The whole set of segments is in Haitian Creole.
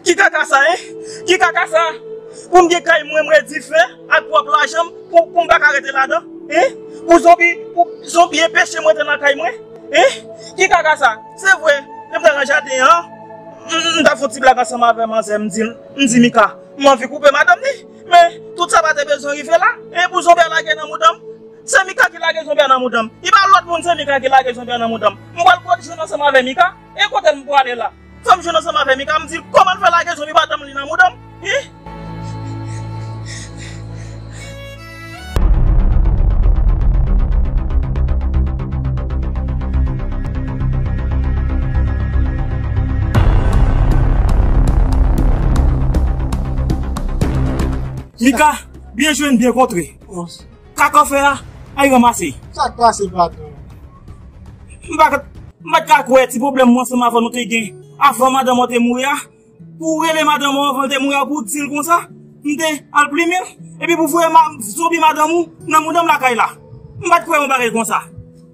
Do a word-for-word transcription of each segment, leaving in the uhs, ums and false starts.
Ki kaka sa, en? Ki kaka sa? Pou m gen kay mwen, m redi fè ak pwòp lajan m, pou, pou m pa ka rete ladan, en? Pou zonbi, pou zonbi enpeche m rete nan kay mwen, en? Ki kaka sa? Se vre, lè m te nan jaden an, m, m t ap fè yon ti blag ansanm avè manzè, m di, m di Mika, m anvi koupe madanm li, men tout sa pa te bezwen rive la, en? Pou zonbi a lage nan mouda m, se Mika ki lage zonbi a nan mouda m. E pa lòt moun, se Mika ki lage zonbi a nan mouda m. M pral kote jwenn ansanm avè Mika. E kote m prale la? Fò m jwenn ansanm avè Mika, m di l kòman l fè lage zonbi madanm li nan mouda m. Hi! Mika, byen jwenn, byen kontre. Kaka w fè a, al ranmase. Sa k pase, patwon? M pa, m pa t ka kwè ti pwoblèm mwen ansanm avè w nou te gen avan madanm ou te mouri a. Pou w rele madanm ou anvan l te mouri a, pou w di l konsa, m te al plimen l. Epi pou w voye ma, zonbi madanm ou nan mouda m lakay la. M pa t kwè yon bagay konsa.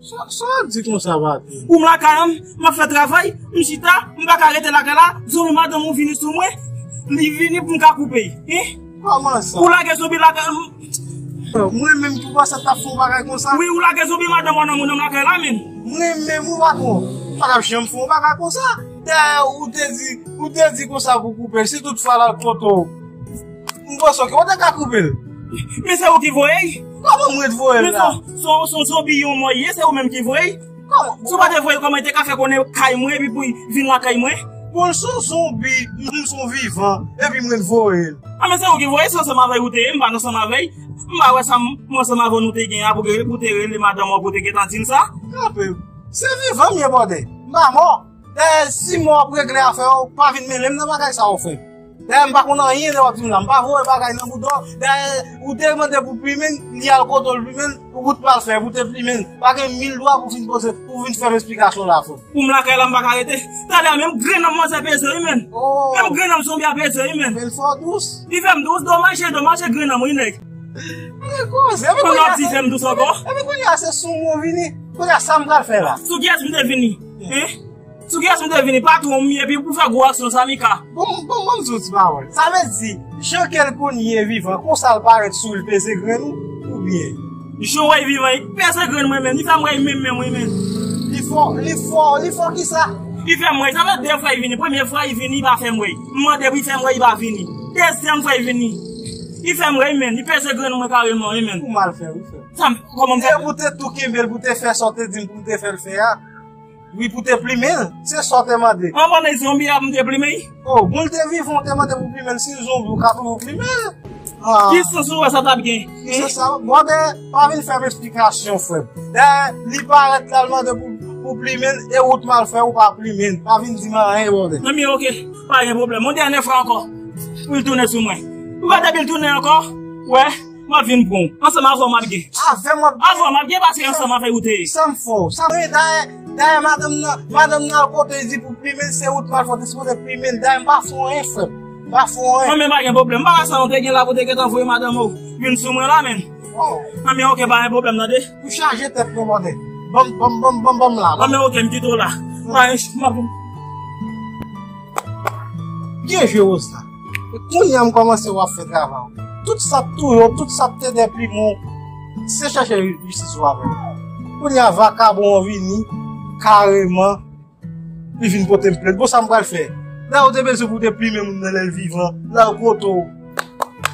Sa, sa w ap di konsa, papi? Ou m lakay an, m ap fè travay, m chita, m pa ka rete lakay la, zonbi madanm ou vini sou mwen, li vini pou m ka koupe l. Hein? Kòman sa? Ou lage zonbi lakay m. Mwen menm ki panse t ap fè yon bagay konsa. Wi, ou lage zonbi madanm ou nan moun nan lakay la, menm. Mwen menm, ou patwon, pa t ap janm fè yon bagay konsa. Dayè, ou te di, ou te di konsa pou koupe l, si tout fwa l al kote w. M panse ke w te ka koupe l. Men se ou ki voye l. Kòman mwen t voye l la? Men se, se, se yon zonbi yon mò ye, se ou menm ki voye l. Kòman? Si w pa te voye l, kòman li te ka fè konnen kay mwen epi pou l vin lakay mwen? Bon, l se yon zonbi, m se yon vivan, epi mwen voye l. A, men se ou ki voye l, se ansanm avè l ou te ye, m pa t ansanm avè l. M pa wè sa m, mwen ansanm avè w nou te gen a pou, pou te rele madanm ou pou te gentan di l sa. Kanpe. Se vivan m ye, bòdè. M pa mò. Dayè, si mò ap regle afè w, pa vin mele m nan bagay sa w fè. Dayè, m pa konn anyen lè w ap di m la. M pa voye bagay nan bouda w. Dayè, ou te mande pou plimen, li al kote w l plimen, ou t pral fè, pou te plimen. Pa gen mil dwa pou vin poze, pou vin fè m esplikasyon la, frè m. Pou m lakay la, m pa ka rete. Talè a, menm grenn nan manzè peze, wi, menn. Oh. Menm grenn nan zonbi a peze, wi, menn. Men l fè w dous. Li fè m dous, domaje, domaje grenn nan, wi, nèg. Mwen koze, epi kounye a, ti fè m dous ankò. Epi kounye a, se sou mwen vini. Kounye a, sa m pral fè la? Sou kiyès m te vini? Hein? Sou kiyès m te vini? Patwon m ye, epi pou fè gwo aksyon sa, Mika. Bon, bon, bon, m di w ti pawòl. Sa vle di, jan ke l konn ye vivan, konsa l parèt sou l peze grenn ou, oubyen? Jan w wè l vivan, li peze grenn mwen menm, li fè m wè l menm menm, wi, menm. Li fò, li fò, li fò kisa? Li fè m wè, sa fè de fwa li vini. Premye fwa li vini, li pa fè m wè. M mande pou li fè m wè, li pa vini. Dezyèm fwa li vini. Li fè m wè, menm, li peze grenn mwen kareman, wi, menm. Ou mal fè, wi, frè m. Sa m, kòman m fè? E pou te tou kenbe l, pou te fè sa w te di m pou m te fè l fè a. Wi, pou te plimen l, se sa w te mande. Anvan nèg zonbi a pou m te plimen l? Oh, bon, l te vivan, w te mande pou plimen l, si l zonbi, w ka toujou plimen l. Ah. Ki sans ou wè sa t ap gen? Hein? Se sa, bòdè, pa vin fè m esplikasyon, frè m. Dayè, li parèt la, l mande pou, pou plimen l, e ou t mal fè, ou pa plimen l. Pa vin di m anyen, bòdè. Non, men oke, pa gen pwoblèm. Yon dènye fwa ankò, pou l tounen sou mwen. Ou wè depi l tounen ankò, wè. M ap vin pran w. Ansanm avè w m ap gen. Avè m w ap gen? Avè w m ap gen paske ansanm avè w ou te ye. Sa m fè w? Sa m, dayè, dayè madanm nan, madanm nan al kote l di pou plimen l, se ou t mal fè w te sipoze plimen l. Dayè m pa fè w anyen, frè m. M pa fè w anyen. Anben, pa gen pwoblèm. M pa wè sa nou te gen la pou te gentan voye madanm ou vin sou mwen la, menm. Oh. Anben, oke, pa gen pwoblèm, tande. Ou chaje tèt mwen, bòdè. Ban m, ban m, ban m, ban m, ban m la. Anben, oke, m kite w la. Pa gen, m ap. Byen jwe, Rosa. E kounye a m kòmanse wè w ap fè travay ou. Tout sa t touye w, tout sa t te deplimen w, se chèche jistis ou avè l. Kounye a vakabon an vini, kareman, li vin pote m plent. Bon, sa m pral fè? Dayè ou te bezwen pou w te plimen moun nan lè l vivan, la l kote w.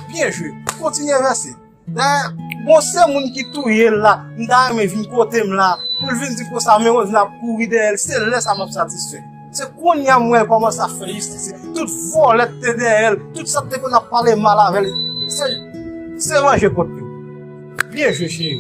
Byen jwe. Kontinye vèse. Dayè, bon, se moun ki touye l la, m ta renmen vin kote m la, pou l vin di konsa, men Roselyn ap kouri dèyè l, se lè sa m ap satisfè. Se kounye a m wè l kòmanse ap fè jistis, tout vòlè k te dèyè l, tout sa k te konn ap pale mal avè l, se, se ranje kont yo. Byen jwe, cheri.